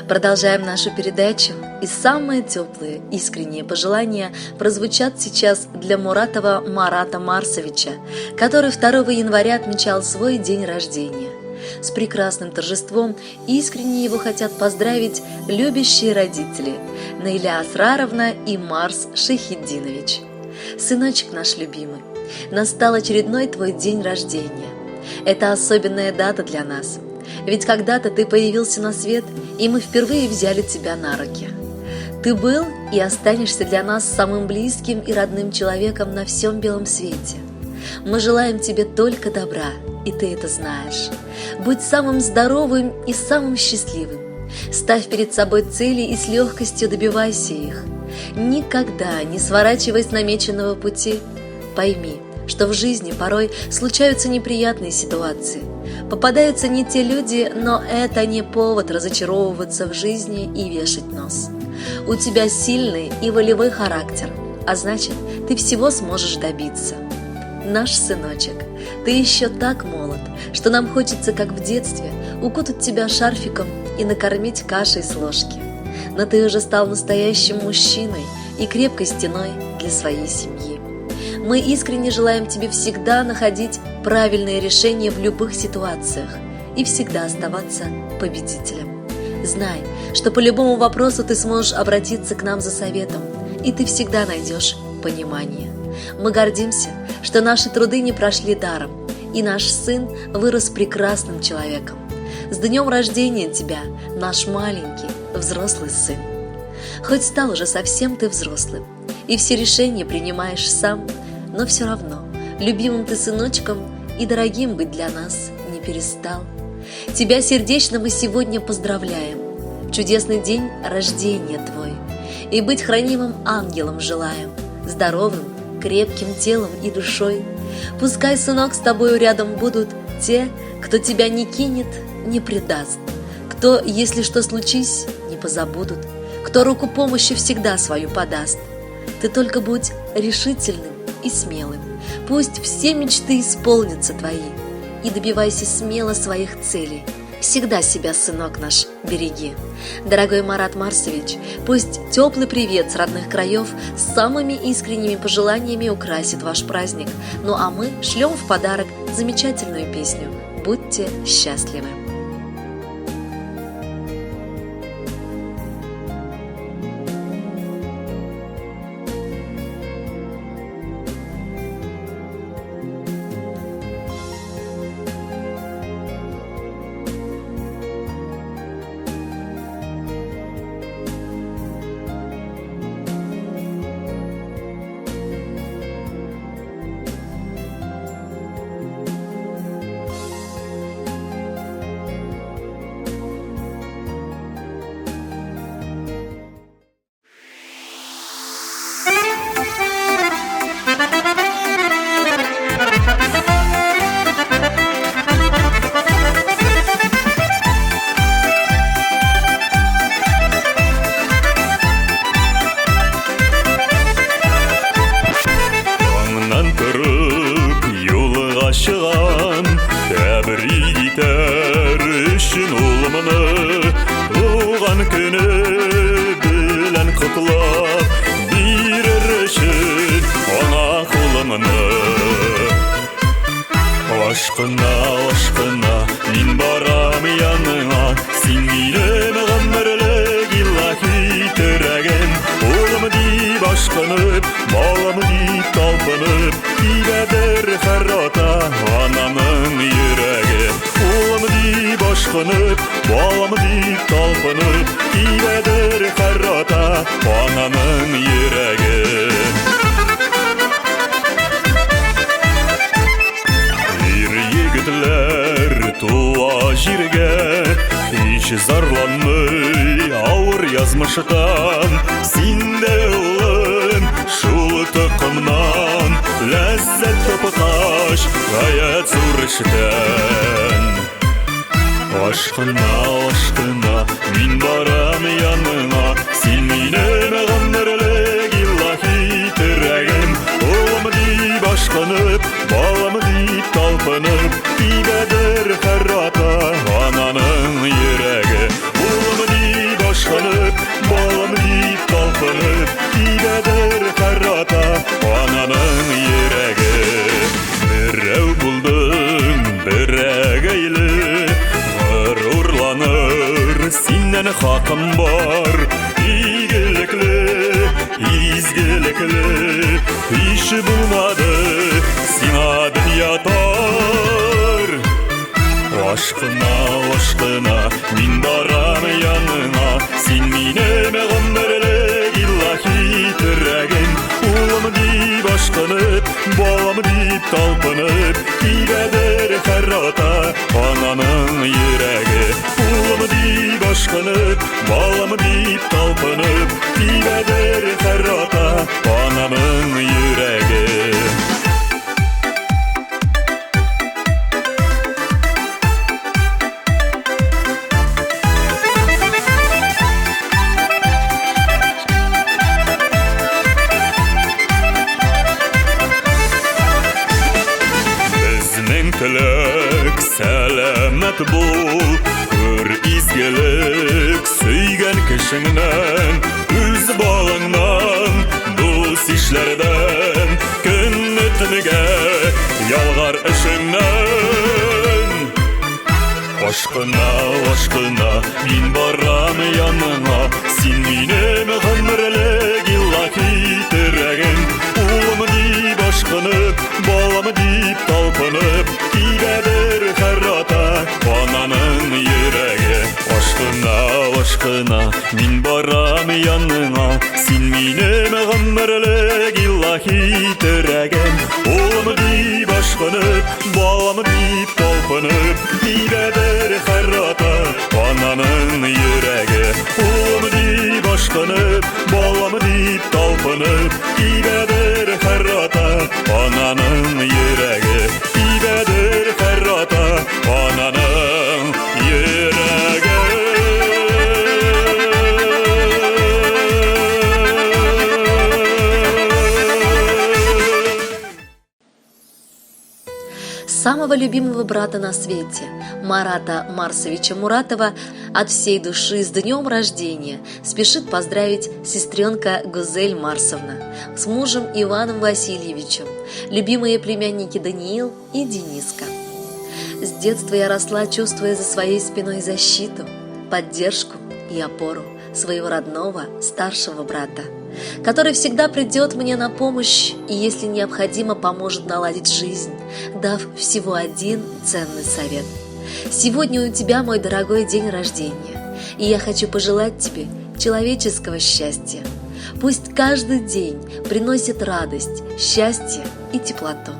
Продолжаем нашу передачу, и самые теплые, искренние пожелания прозвучат сейчас для Муратова Марата Марсовича, который 2 января отмечал свой день рождения. С прекрасным торжеством искренне его хотят поздравить любящие родители Наиля Асраровна и Марс Шахидинович. Сыночек наш любимый, настал очередной твой день рождения. Это особенная дата для нас. Ведь когда-то ты появился на свет, и мы впервые взяли тебя на руки. Ты был и останешься для нас самым близким и родным человеком на всем белом свете. Мы желаем тебе только добра, и ты это знаешь. Будь самым здоровым и самым счастливым. Ставь перед собой цели и с легкостью добивайся их. Никогда не сворачивай с намеченного пути. Пойми, что в жизни порой случаются неприятные ситуации. Попадаются не те люди, но это не повод разочаровываться в жизни и вешать нос. У тебя сильный и волевой характер, а значит, ты всего сможешь добиться. Наш сыночек, ты еще так молод, что нам хочется, как в детстве, укутать тебя шарфиком и накормить кашей с ложки. Но ты уже стал настоящим мужчиной и крепкой стеной для своей семьи. Мы искренне желаем тебе всегда находить правильные решения в любых ситуациях и всегда оставаться победителем. Знай, что по любому вопросу ты сможешь обратиться к нам за советом, и ты всегда найдешь понимание. Мы гордимся, что наши труды не прошли даром, и наш сын вырос прекрасным человеком. С днем рождения тебя, наш маленький взрослый сын! Хоть стал уже совсем ты взрослым, и все решения принимаешь сам, но все равно любимым ты сыночком и дорогим быть для нас не перестал. Тебя сердечно мы сегодня поздравляем в чудесный день рождения твой, и быть хранимым ангелом желаем, здоровым, крепким телом и душой. Пускай, сынок, с тобою рядом будут те, кто тебя не кинет, не предаст, кто, если что случись, не позабудут, кто руку помощи всегда свою подаст. Ты только будь решительным и смелым, пусть все мечты исполнятся твои, и добивайся смело своих целей. Всегда себя, сынок наш, береги. Дорогой Марат Марсович, пусть теплый привет с родных краев с самыми искренними пожеланиями украсит ваш праздник. Ну а мы шлем в подарок замечательную песню «Будьте счастливы». Ашкына, ашкына, мин барам яныңа, син минем гомерлек илаһи терәгем. Улым дип ашкынып, балам дип талпынып, тибәдер һәр ата ананың йөрәге. Улым дип ашкынып, балам дип талпынып, тибәдер һәр ата ананың йөрәге. Туа җиргә һич зарланмый авыр язмыштан, син дә улым шул токымнан, ләззәт тапкач гаять зур эштән. Ашкына, ашкына, мин барам яныңа, син минем гомерлек илаһи терәгем. Улым дип ашкынып, балам дип талпынып, тибәдер һәр ата ананың йөрәге. Улым дип Миннән хакым бар. Игелекле, изгелекле, һич булмады сиңа дөнья тар. Ашкына, ашкына, мин барам яныңа, син минем гомерлек илаһи терәгем. Улым дип ашкынып, балам дип талпынып, тибәдер һәр ата ананың йөрәге. Улым дип ашкынып, балам дип талпынып, тибәдер һәр ата ананың йөрәге. Безнең теләк сәламәт бул, күр изгелек сөйгән кешеңнән, үз балаңнан, дус ишләрдән, көнне төнгә ялгар эшеңнән. Ашкына, ашкына, мин барам яныңа, син минем гомерлек илаһи терәгем. Улым дип ашкынып, балам дип талпынып, тибәдер һәр ата ананың йөрәге. Ашкына, ашкына, мин барам яныңа, син минем гомерлек илаһи терәгем. Улым дип ашкынып, балам дип талпынып, тибәдер һәр ата ананың йөрәге. Улым дип ашкынып, балам дип талпынып, тибәдер һәр ата ананың йөрәге. Тибәдер һәр ата ананың йөрәге. Самого любимого брата на свете, Марата Марсовича Муратова, от всей души с днем рождения спешит поздравить сестренка Гузель Марсовна с мужем Иваном Васильевичем, любимые племянники Даниил и Дениска. С детства я росла, чувствуя за своей спиной защиту, поддержку и опору своего родного старшего брата, который всегда придет мне на помощь и, если необходимо, поможет наладить жизнь, дав всего один ценный совет. Сегодня у тебя, мой дорогой, день рождения, и я хочу пожелать тебе человеческого счастья. Пусть каждый день приносит радость, счастье и теплоту.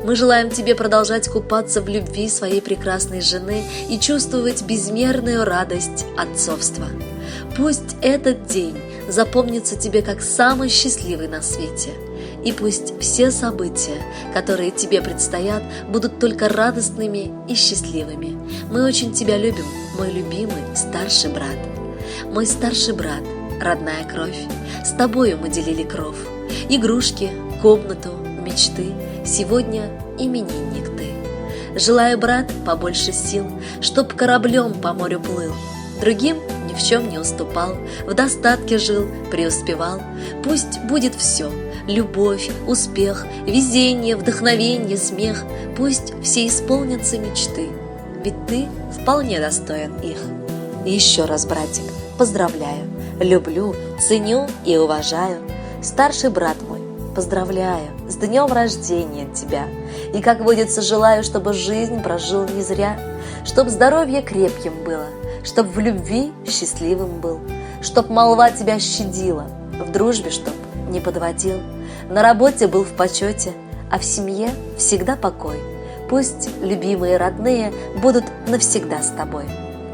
Мы желаем тебе продолжать купаться в любви своей прекрасной жены и чувствовать безмерную радость отцовства. Пусть этот день запомнится тебе как самый счастливый на свете. И пусть все события, которые тебе предстоят, будут только радостными и счастливыми. Мы очень тебя любим, мой любимый старший брат. Мой старший брат, родная кровь, с тобою мы делили кров, игрушки, комнату, мечты. Сегодня именинник ты. Желаю, брат, побольше сил, чтоб кораблем по морю плыл, другим ни в чем не уступал, в достатке жил, преуспевал. Пусть будет все: любовь, успех, везение, вдохновение, смех. Пусть все исполнятся мечты, ведь ты вполне достоин их. Еще раз, братик, поздравляю, люблю, ценю и уважаю. Старший брат мой, поздравляю, с днем рождения тебя. И, как водится, желаю, чтобы жизнь прожил не зря, чтоб здоровье крепким было, чтоб в любви счастливым был, чтоб молва тебя щадила, в дружбе чтоб не подводил, на работе был в почете, а в семье всегда покой. Пусть любимые родные будут навсегда с тобой.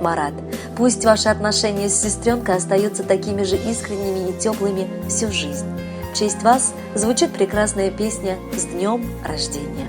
Марат, пусть ваши отношения с сестренкой остаются такими же искренними и теплыми всю жизнь. В честь вас звучит прекрасная песня «С днем рождения».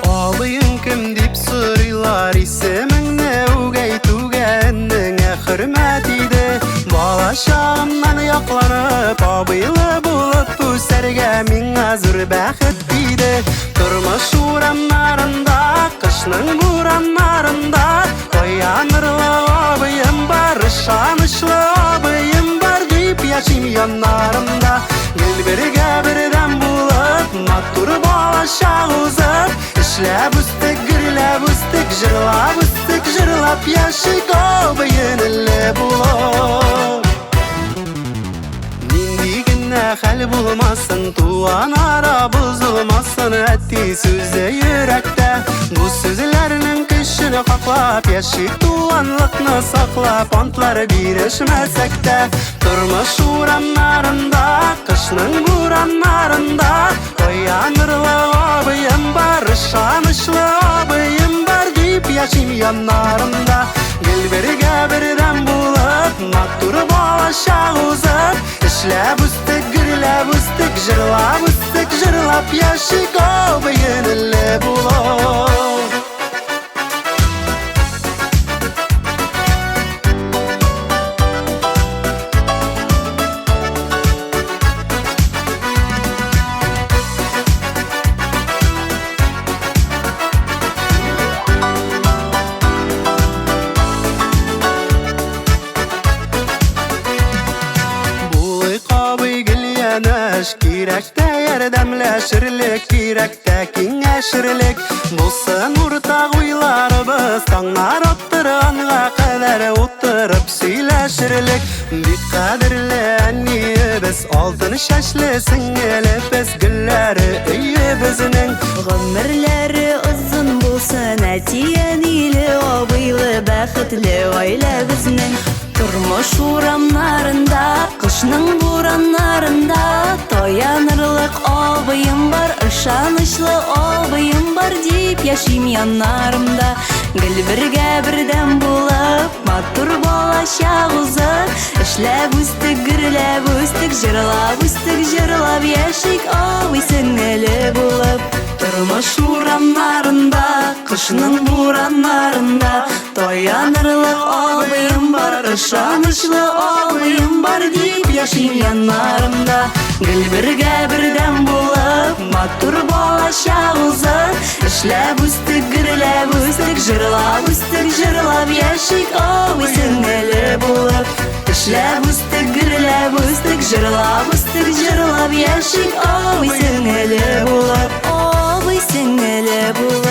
Абыең кем дип сорыйлар, исемеңне үк әйтүгә энеңә хөрмәт иде. Бала чагымнан якланып, абыйлы булып үсәргә миңа зур бәхет тиде. Тормыш урамнарында, кышның бураннарында таянырлык абыем бар, ышанычлы абыем бар дип яшим яннарымда. Гел бергә бердәм булып, матур балачак узып, эшләп үстек, гөрләп үстек, җырлап үстек, җырлап яшик абый-энеле булып. Нинди генә хәл булмасын, туган ара бозылмасын, әти сүзе йөрәктә. Бу сүзләрнең көчен хаклап, яшик туганлыкны саклап, антлар бирешмәсәк тә. Тормыш урамнарында, кышның бураннарында таянырлык абыем бар, ышанычлы абыем бар дип яшим яннарымда. Гел бергә бердәм булып, матур балачак узып, эшләп үстек, гөрләп үстек, җырлап үстек, җырлап яшик абый-энеле булып. Булыйк абый гел янәш, кирәктә ярдәмләшерлек, кирәктә киңәшерлек. Булсын уртак уйларыбыз, таңнар аттырганга кадәр утырып сөйләшерлек. Бик кадерле әниебез, алтын чәчле сеңелебез, гөлләре өебезнең. Гомерләре озын булсын, әти-әниле, абыйлы, бәхетле гаилә безнең. Тормыш урамнарында, кышның бураннарында таянырлык абыем бар, ышанычлы абыем бар дип яшим яннарымда. Гел бергә бердәм булып, матур балачак узып, эшләп үстек, гөрләп үстек, җырлап үстек, җырлап яшик абый-сеңеле булып. Тормыш урамнарында, кышның бураннарында таянырлык абыем бар, ышанычлы абыем бар дип яшим яннарымда. Гел бергә бердәм булып, матур балачак узып, эшләп үстек, гөрләп үстек, җырлап үстек, җырлап яшик абый-сеңеле булып. Эшләп үстек, гөрләп үстек, җырлап үстек, җырлап яшик абый-сеңеле булып. Абый-сеңеле булып.